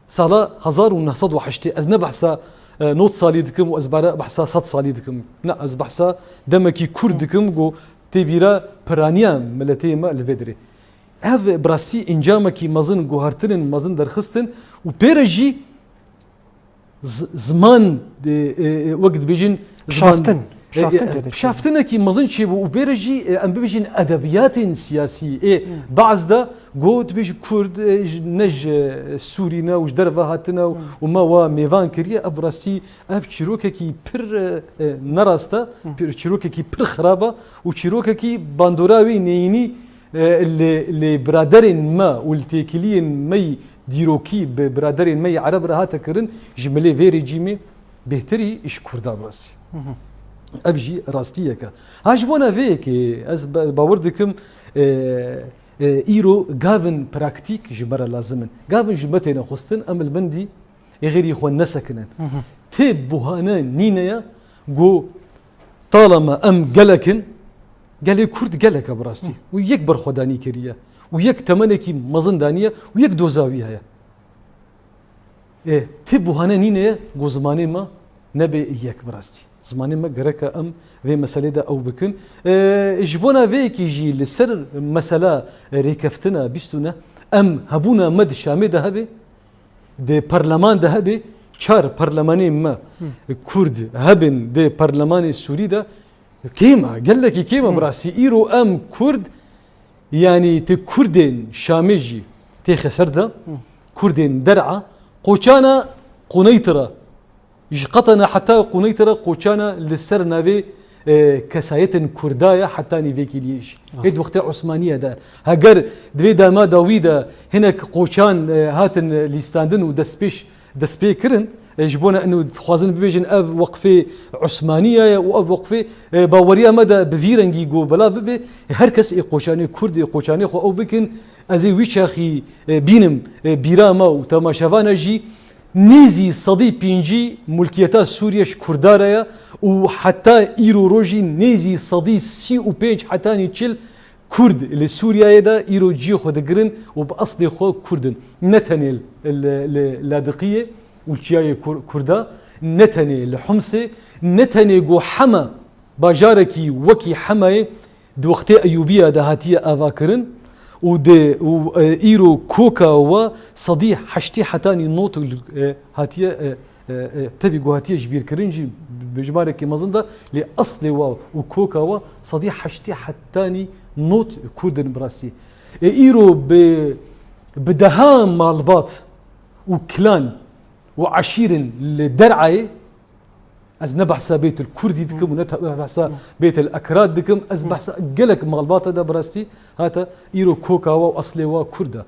Sala hezar û neh sed û heştê, ez ne behsa, e, nod salî dikim û ez bare-, behsa sed salî dikim. Ne, ez behsa demekî kurt dikim ku tê bîra piraniya miletê me li vê dirê. Ev bi rastî encamekî mezin, guhertinên mezin derxistin û pê re jî z-, ziman, e, e, e, wek dibêjin, ziman, Pişaftin. e, e, Pişaftin tê de çêbû. pişaftinekî mezin çêbû û pê re jî, e, em bibêjin edebiyatên siyasî. Ê, Hmm. Baz de got, dibêjin Kurd, e, ji, ne ji Sûrî ne û ji derve hatine û, Hmm. û me wa mêvan kiriye. Ev rastî, ev çîrokekî pir, e, e, nerast e, Hmm. pir, çîrokekî pir xirab e û çîrokekî bandora wî neyînî, e, li, li biraderên me û li têkiliyên me yî dîrokî bi biraderên me yî Ereb re hate kirin, ji milê vê rejîmê bêhtirî ji Kurda bi rastî. Hı hı. Ev jî rastiyek e. Ha, ji bona vê yekê ez ba-, bawer dikim, e, e, îro gavin praktîk ji me re lazim in. Gavin ji me têne xwestin, em li bin dî êxirî xwe nesekinin. Hı hı. Tê buhane nîne ye ku talama em gelek in, gelê Kurd gelek e bi rastî. Hı. Û yek berxwedanî kiriye. Û yek temenekî mezin daniye û yek doza wî heye. Ê, ti buhane nîne ye ku zimanê me nebe yek bi rastî. Zimanê me gereke em vê meselê de ew bikin. Ê, ji bona vê yekê jî li ser mesela rêkeftina bîst û neh em hebûna me di Şamê de hebe, di parleman de hebe, çar parlemanê me Hı. Kurd hebin di parlemanê Sûrî de, kêm e, gelekî kêm e Hı. bi rastî. Îro em Kurd Yanî ti Kurdên Şamê jî tê Xeser de, Kurdên Der'a, qoçana Quneytira, ji Qetena heta Quneytira qoçana li ser navê, e, kesayetên Kurda ye, heta nîvekî liyê jî. Rast. Hê di wextê Osmaniye de. Heger di vê dema dawî de hinek qoçan, e, hatin lîstandin û destpêş, destpê kirin, e, ji bona eno dixwazin bibêjin ev weqfê Osmaniye ye û ev weqfê, e, baweriya me de bi vî rengî ku belav bibe, e, her kes ê qoçanê Kurd, ê qoçanê xwe ew bikin. Ez ê wî çaxî, e, bînim, e, bîra me û temaşevana jî, nêzî sedî pêncî mulkiyeta Sûriye ji Kurda re ye û heta îro rojî nêzî sedî sî û pênc hetanî çil Kurd li Sûriyeyê de îro cihê xwe digirin û bi eslê xwe Kurd in. Ne tenê li, li Ladiqiyê û li Çiyayê Kur-, Kurda, ne tenê li Humsê, ne tenê ku Hema, bajarekî wekî Hemayê di wextê Eyûbiya de hatiye avakirin û di, û, e, îro koka we sedî heştê hetanî not, e, hatiye, e, e, e, tevî ku hatiye jibîrkirin jî bi jimarekî mezin de, lê eslê we û koka we sedî heştê hetanî not Kurd in bi rastî. E, îro bi, bi deha malbat û klan û eşîrin li Der'ayê, ez ne behsa Bêtil Kurdî dikim û ne te-, behsa Bêtil Ekrad dikim, ez behsa gelek malbata de bi rastî hate îro koka we û eslê we Kurd e.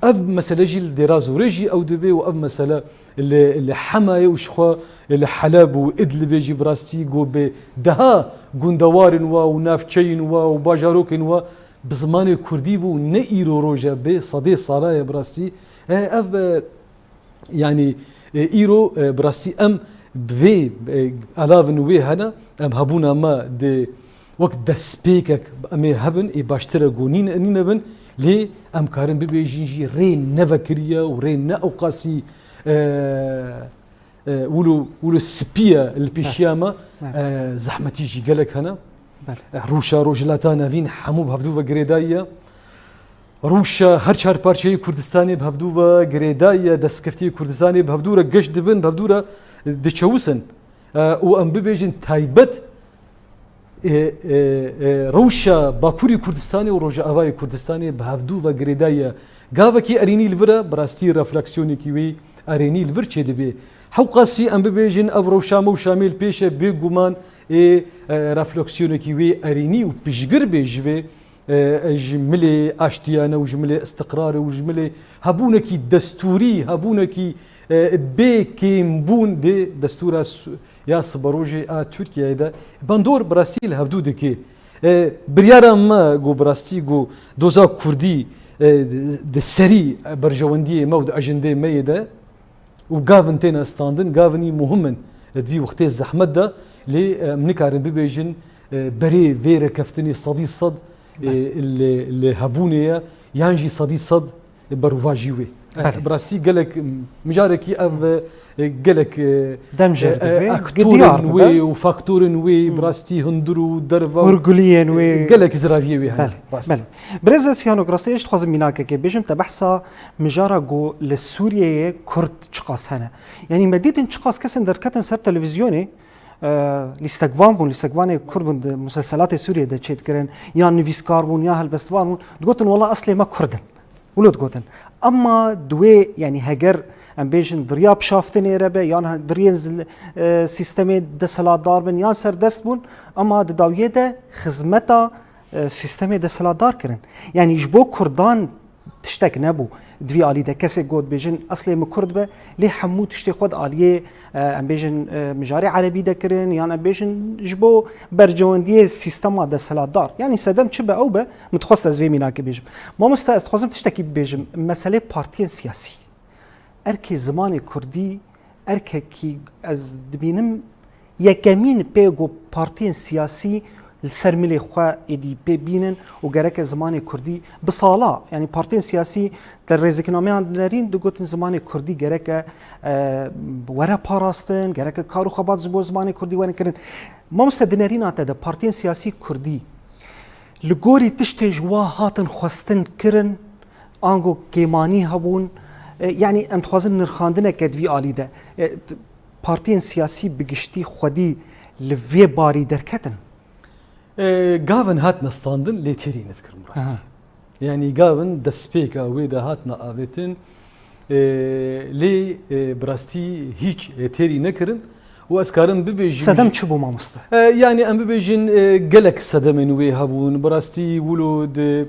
Ev mesele jî li Dêra Zorê jî ew dibe û ev mesele li, li Hemayê û jixwe li Heleb û Idlibê jî bi rastî ku bi deha gundewarên we û navçeyên we û bajarokên we bi zimanê Kurdî bû, ne îro roj e, bi sedê sala ye bi rastî. E, ev, e, Yanî, e, îro, e, bi rastî em bi vê, e, alavin wê hene, em hebûna me di wek destpêkek em ê hebin, ê baştir e ku nîn-, nîne bin, lê em karin bibêjin jî rê nevekiriye û rê ne ewqasî, e, e, wilo, wilo spî ye li pêşiya me, Belê. e, zehmetî jî gelek hene. Belê. E, rûşa Rojhilata Navîn hemû bi hevdû ve girêdayî ye. Rûşa her çar parçeyê Kurdistanê bi hevdû ve girêdayî ye, destkeftiyê Kurdistanê bi hevdû re geş dibin, bi hevdû re diçewisin. E, û em bibêjin taybet, e, e, e, rewşa Bakurî Kurdistanê û Rojavayê Kurdistanê bi hevdû ve girêdayî ye. Gavekî erênî li vir e, bi rastî refleksiyonekî wî erênî li vir çêdibe. Hewqasî em bibêjin ev rewşa me û Şamê li pêş e, bêguman ê, e, refleksiyonekî wê erênî û piştgir bê ji vê e, ji milê aştiyane û ji milê istiqrarê û ji milê hebûnekî destûrî, hebûnekî, e, bê kêmbûn dê destûra su-, ya siberojê a Tirkiyeyê de bandor bi rastî li hevdû dike. E, biryara me ku bi rastî ku doza Kurdî, e, di serî berjewendiyê me û di ajendê me yê de, û gavin têne standin, gavin î muhim in di vî wextê zehmet de, lê, e, em nikarin bibêjin, e, berê vê rêkeftinê sedî sed, e, Belê. li, li hebûnê ye, yan jî sedî sed berovajî wê. E, Belê. Bi rastî gelek, m, mijarekî ev, e, gelek, e, Dem jêr e, dibe, aktorên gidiyar wê bibe. û faktorên wê, Hmm. bi rastî hundir û derve û, Hurguliyên e, wê. gelek ziraviyê wê hene. Belê, Rast. belê. Birêz Siyanok, rastî ez dixwazim mînakekê bêjim, te behsa mijara ku li Sûriyeyê Kurd çiqas hene. Yanî me dîtin çiqas kesên derketin ser televîzyonê, e, lîstekvan bûn, lîstekvanê Kurd bûn di muselselatê Sûriyê de çêdikirin, yan nivîskar bûn, yan helbestvan bûn, digotin, wela eslê me Kurd in. Wilo digotin. Ema di wê, yanî heger em bêjin di riya pişaftinê re be, yan he-, di riyên zil-, e, sîstemê desthilatdar bin, yan serdest bûn, ema di dawiyê de xizmeta, e, sîstemê desthilatdar kirin. Yanî ji bo Kurdan tiştek nebû. Di vî alî de kesê got bêjin, eslê min Kurd be, lê hemû tiştê xwe di aliyê, e, em bêjin, e, mijarê erebî de kirin, yan em bêjin ji bo bercewendiyê sîstema desthilatdar. Yanî sedem çi be ew be, min dixwest ez vê mînakê bêjim. Mamoste, ez dixwazim tiştekî bibêjim. Meselê partiyên siyasî. Erkê zimanê Kurdî, erkekî ez dibînim, yekemîn pê ku partiyên siyasî li ser milê xwe êdî pê bînin û gereke zimanê Kurdî bi sala, yanî partiyên siyasî di rêziknameyan dinerîn, digotin zimanê Kurdî gereke, e, were parastin, gereke kar û xebat ji bo zimanê Kurdî werin kirin. Mamoste, di nerîna te de partiyên siyasî Kurdî li gorî tiştê ji wa hatin xwestin kirin, ango kêmanî hebûn, e, yanî em dixwazin nirxandineke di vî alî de, e, t-, partiyên siyasî bi giştî xwedî li vê barî derketin? E, gavin hatine standin, lê têrî nedikirin bi rastî. Aha. Yanî gavin destpêka wê de hatina avêtin, e, lê, e, bi rastî hîç, e, têrî nekirin û ez karim bibêjim Sedem jî çi bû, mamoste? E, yanî em bibêjin, e, gelek sedemên wê hebûn. Bi rastî wilo di,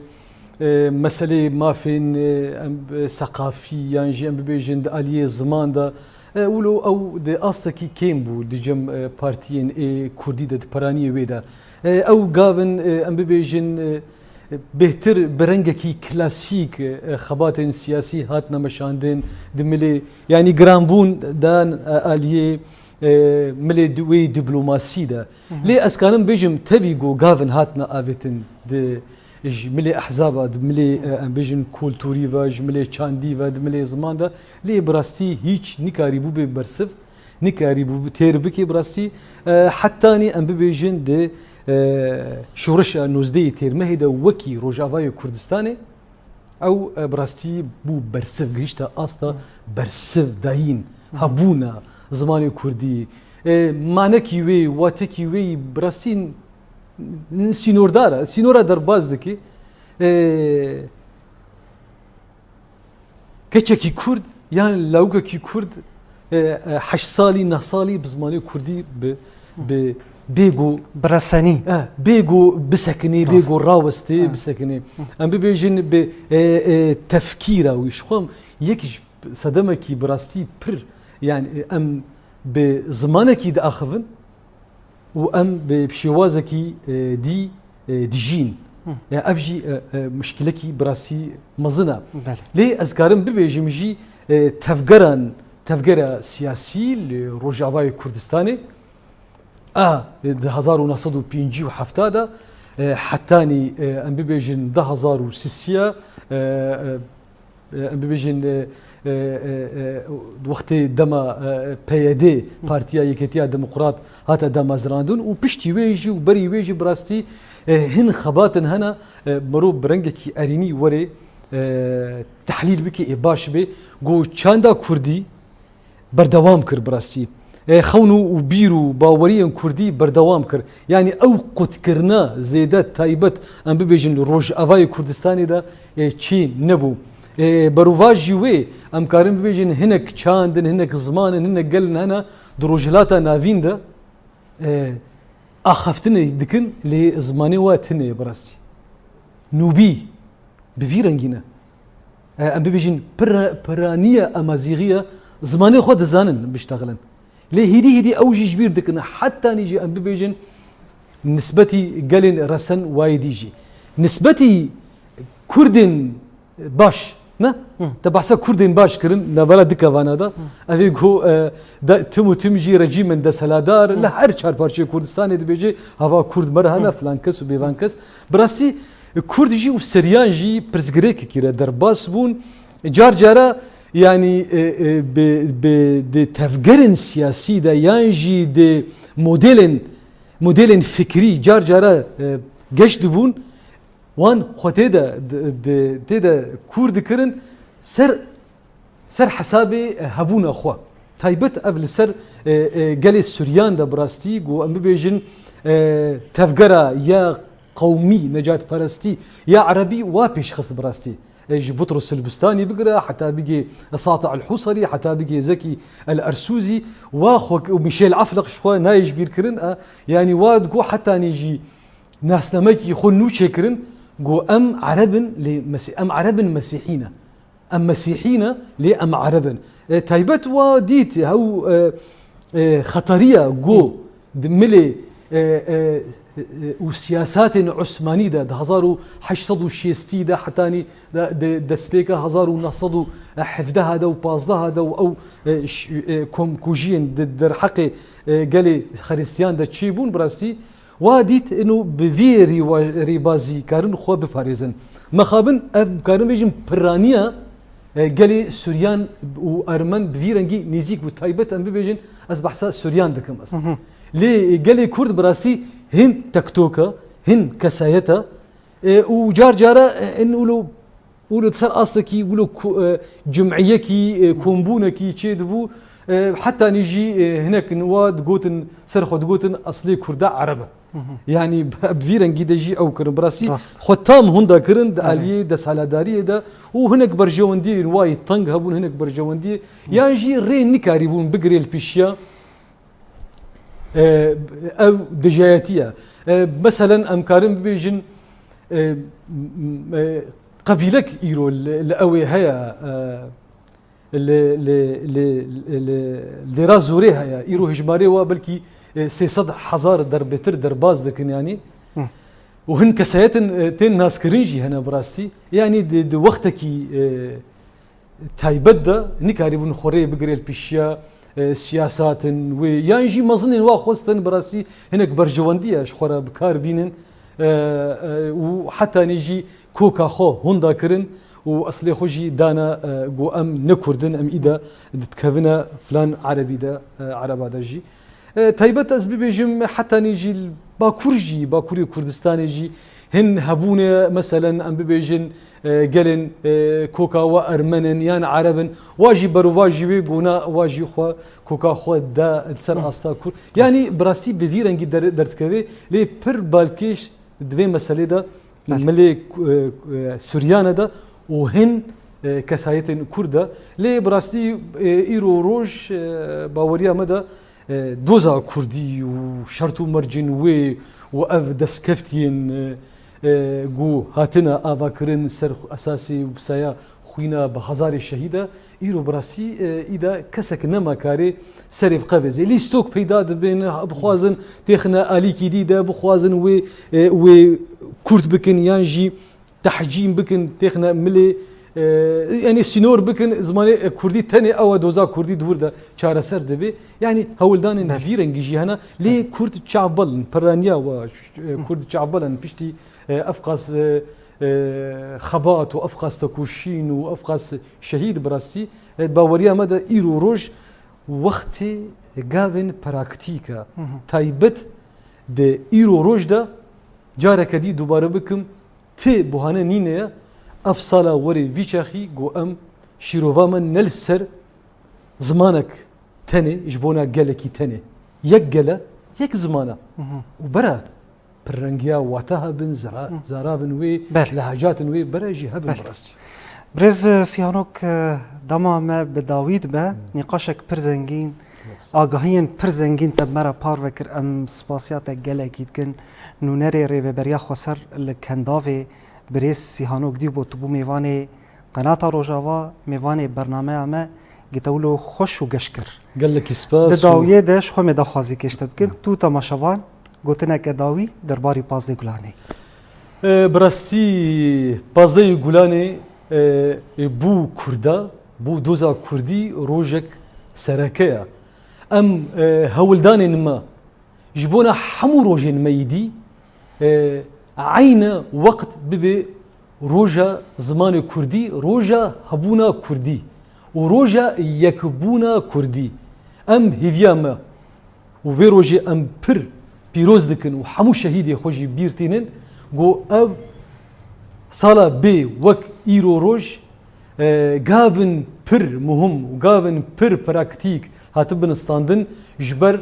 e, meselê mafên, e, em, e, seqafî yan jî em bibêjin di aliyê ziman de, e, wilo ew di astekî kêm bû di cem, e, partiyên ê kurdî de, di peraniyê wê de. E, ew gavin, e, em bibêjin, e, bêhtir bi rengekî klasîk, e, xebatên siyasî hatine meşandin di milê, yanî giranbûn dan, e, aliyê, e, milê di-, wê diplomasî de. Lê ez karim bêjim tevî ku gavin hatine avêtin di, ji milê ehzaba, di milê, e, em bêjin kulturî ve, ji milê çandî ve, di milê ziman de, lê bi rastî hîç nikarîbû bê bersiv. Nikarîbû têr bike bi rastî. E, hetanî em bibêjin di, e, şoreşa nozdehê Têrmehê de wekî Rojavayê Kurdistanê ew, e, bi rastî bû bersiv, gihişte asta bersiv dayîn, hebûna zimanê kurdî. E, manekî wê, watekî wê bi rastî n-, sînordar e, sînora derbas dike. E, Keçekî Kurd yan lawikekî Kurd, e, e, heşt salî, neh salî bi zimanê Kurdî bi, bi, bêgo Bi resenî. e, bêgo bisekinê, Rast. bêgo rawestê, Hı. bisekinê. Em bibêjin bi, e, e, tefkîra wî. Ji xwe em yek ji sedemekî bi rastî pir, yani, e, em bi zimanekî diaxivin, û em bi şêwazekî, e, dî, e, dijîn. Hı. Ya ev jî, e, e, muşkilekî bi rastî mezin e. Belê. Lê ez karim bibêjim jî, e, tevgeran, tevgera siyasî li Rojavayê Kurdistanê a, e, di hezar û neh sed û pêncî û heft de, e, hetanî, e, em bibêjin du hezar û sisî, e, e, e, em bibêjin, e, e, e, e, wextê dema, e, P Y D, Partiya Yeketiya Demokrat, hate damezrandin û piştî wê jî û berî wê jî bi rastî, e, hin xebatin hene, e, mirov bi rengekî erênî were, e, tehlîl bike, ê baş be, ku çanda kurdî berdewam kir bi rastî. E, xewn û, û bîr û baweriyên kurdî berdewam kir. Yanî ew qutkirina zêde taybet, em bibêjin, li Rojavayê Kurdistanê de, e, çê nebû. E, berovajî wê, em karin bibêjin, hinek çand in, hinek ziman in, hinek gel in hene di Rojhilata Navîn de, e, axaftinê dikin, lê zimanê wa tune ye bi rastî. Nûbî. Bi vî rengî ne. E, em bibêjin pira-, piraniya Amazîxî ye, zimanê xwe dizanin biştexilin. Lê hêdî hêdî ew jî ji bîr dikin. Hetanî jî em bibêjin nisbetî gelên resen wayî dî jî. Nisbetî Kurdên baş, ne? Hı. Te behsa Kurdên baş kirin, navbera du kevana de. Hı. Ev ê ku, e, de, tim û tim jî rejîmên desthiladar, Hı. li her çar parçeyê Kurdistanê dibêje, hava Kurd me re hene, Hı. filan kes û bêvan kes. Bi rastî, Kurd jî û Siryan jî pirsgirêkekî re derbas bûn. Car cara, yanî, e, e, bi, bi, di tevgerên siyasî de yan jî di modelên, modelên fikrî car cara, e, geş dibûn, wan xwe tê de, di, di, tê de kûr dikirin ser ser hesabê, e, hebûna xwe. Taybet ev li ser, e, e, gelê Suryan de bi rastî, ku em bibêjin, e, tevgera ya qewmî, necatperestî ya erebî wa pêşxist bi rastî. E, ji Butrus el-Bustanî bigire, heta bigê Sati el-Husarî, heta bigê Zekî el-Ersûzî, wa xwe û Mîşel Efleq ji xwe nayê ji bîr kirin, e, yanî wa digo hetanî jî nasnamekî xwe nû çêkirin, ku em ereb in, lê Mesî-, em ereb in mesîhî ne. Em mesîhî ne, lê em ereb in. E, taybet wa dît, ew, e, e, xetariya ku di milê, e, e, e, û siyasatên Osmanî de, di hezar û heşt sed û şêstî de hetanî de, de, destpêka hezar û neh sed û hevdeh de û pazdeh de û ew, e, ş-, e, komkujiyên di derheqê, e, gelê Xiristiyan de çêbûn, bi rastî, Wa dît ino bi vî rîwa-, rêbazî karin xwe biparêzin. Mexabin ev karin bêjin piraniya, e, gelê Suryan û Ermen bi vî rengî nêzîk bû. Taybet em bibêjin, ez behsa Suryan dikim ez. Hı hı. Lê gelê Kurd bi rastî hin tektoka, hin kesayeta, e, û car cara, e, in ulo Û li ser astekî wilo ku, e, cimiyekî, e, kombûnekî çêdibû, E, hetanî jî, e, hinek niwa digotin, ser xwe digotin, eslê Kurda Ereb e. Hı hı. Yanî bi, bi vî rengî de jî ew kirin. Bi rastî Rast. xwe tam hunda kirin di Erê. aliyê desthiladariyê de û hinek berjewendiyên wayî teng hebûn, hinek berjewendiyê. Hı. Yan jî rê nikarîbûn bigirê li pêşiya, e, ev dijayetiye. E, meselen em karin bibêjin, e, m-, m-, e, qebîlek îro li, li ew ê heye, e, li, li, li, li, li dêra zorê heye. Îro hejmarê wa belkî, e, sê sed hezar derbêtir derbas dikin, yanî. Hı. Û hin kesayetin, e, tên naskirin jî hene bi rastî. Yanî di, di wextekî, e, taybet de nikarîbûn xwe rê bigirê li pêşiya, e, siyasatin wê. Yan jî mezinên wa xwestin bi rastî hinek berjewendiye ji xwe re bi kar bînin. E, e, û hetanî jî koka xwe hunda kirin û eslê xwe jî dana, e, got, em ne Kurd in, em îda dikevine filan Erebî de, e, Ereba de jî. E, taybet ez bibêjim, hetanî jî li Bakur jî, Bakurê Kurdistanê jî hin hebûne, meselen, em bibêjin, e, gelên, e, koka we Ermen in yan Ereb in, wa jî berovajî wê gona, wa jî xwe koka xwe da li ser asta Kurd. Yanî bi rastî bi vî rengî der-, derdikeve, lê pir balkêş di vê meselê de Belê. milê, e, e, Suriyane de û hin, e, kesayetên Kurd de. Lê bi rastî, e, îro roj, e, baweriya me de, e, doza Kurdî û şert û mercên wê û ev destkeftiyên, e, e, ku hatine avakirin ser xu-, esasê û bi saya xwîna bi hezarê şehîd e. Îro bi rastî, e, îda kesek nema karê serê biqevêze. Lîstok peyda dibin, bixwazin têxine alîkî dî de, bixwazin wê, e, wê kurt bikin yan jî tehcîn bikin, têxine milê, e, yanî sînor bikin, zimanê, e, kurdî tenê ew e, doza kurdî di wir de çareser dibe. Yanî hewldanên Belê. vî rengî jî hene. Lê Belê. kurd çavbel in, piraniya we, e, Hı. kurd çavbel in piştî, e, evqas, e, e, xebat û evqas tekoşîn û evqas şehîd bi rastî, e, baweriya me de îro roj wextê gavên praktîk e. Hı hı. Taybet di îro roj de careke dî dubare bikim, ti buhane nîne ye, ev sala werê vî çaxî ku em şîrova me ne li ser zimanek tenê, ji bona gelekî tenê. Yek gel e, yek ziman e. Hı hı. Û bera pirrengiya wata hebin, zara-, Hı. zarabin wê, Belê. lehecatên wê bera jî hebin Belê. bi rastî. Birêz Sîhanok, e, dema me bi dawî dibe, Hı. nîqaşek pir zengîn, Yes. agahiyên pir zengîn te bi me re parve kir. Em spasiya te gelekî dikin. Nûnerê Rêveberiya Xweser li Kendavê birêz Sîhanok Dîbo, tu bû mêvanê Qenata Rojava, mêvanê bernameya me, gitewlo xweş û geş kir. Gelekî spas Di û dawiyê de ji xwe me daxwazî kêş te bikin. Tu temaşevan gotineke dawî derbarî pazdeh Gulanê. E, bi rastî pazdehê Gulanê, e, e, bû Kurda, bû doza Kurdî rojek sereke ye. Em, e, hewldanên me ji bona hemû rojên me yî dî, e, eyne weqt bibe roja zimanê kurdî, roja hebûna kurdî û roja yekbûna kurdî. Em hêviya me û vê rojê em pir pîroz dikin û hemû şehîdê xwe jî bîr tînin, ku ev sala bê wek îro roj, e, gavin pir muhim û gavin pir praktîk hatibin standin, ji ber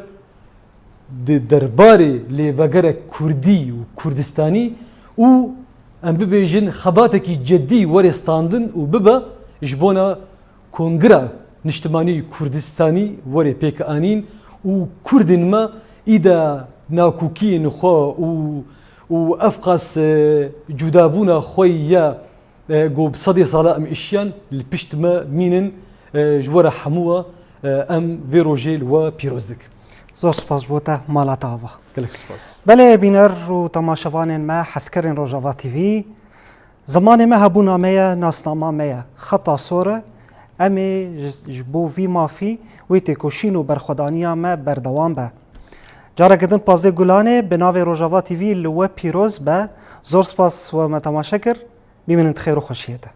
di derbarê lêvegerek kurdî û kurdistanî û em bibêjin xebatekî ceddî were standin û bibe ji bona Kongira Niştimanî Kurdistanî were pêkanîn û kurdên me îda nakokiyên xwe û, û evqas, e, cudabûna xwe ya E, ku bi sedê sala em îşiyan li pişt me mînin, e, ji we re hemû we, e, em vê rojê li we pîroz dikin. Zor spas ji bo te, mala te ava. Gelek spas. Belê bîner û temaşevanên me, hezkerên Rojava T V, zimanê me hebûna me ye, nasnama me ye. Xeta sor e, em ê ji, ji bo vî mafî, wê têkoşîn û berxwedaniya me berdewam be. Careke din pazdeh Gulanê, bi navê Rojava T V li we pîroz be. Zor spas we me temaşe kir. Bimînin di xêr û xweşiyê de.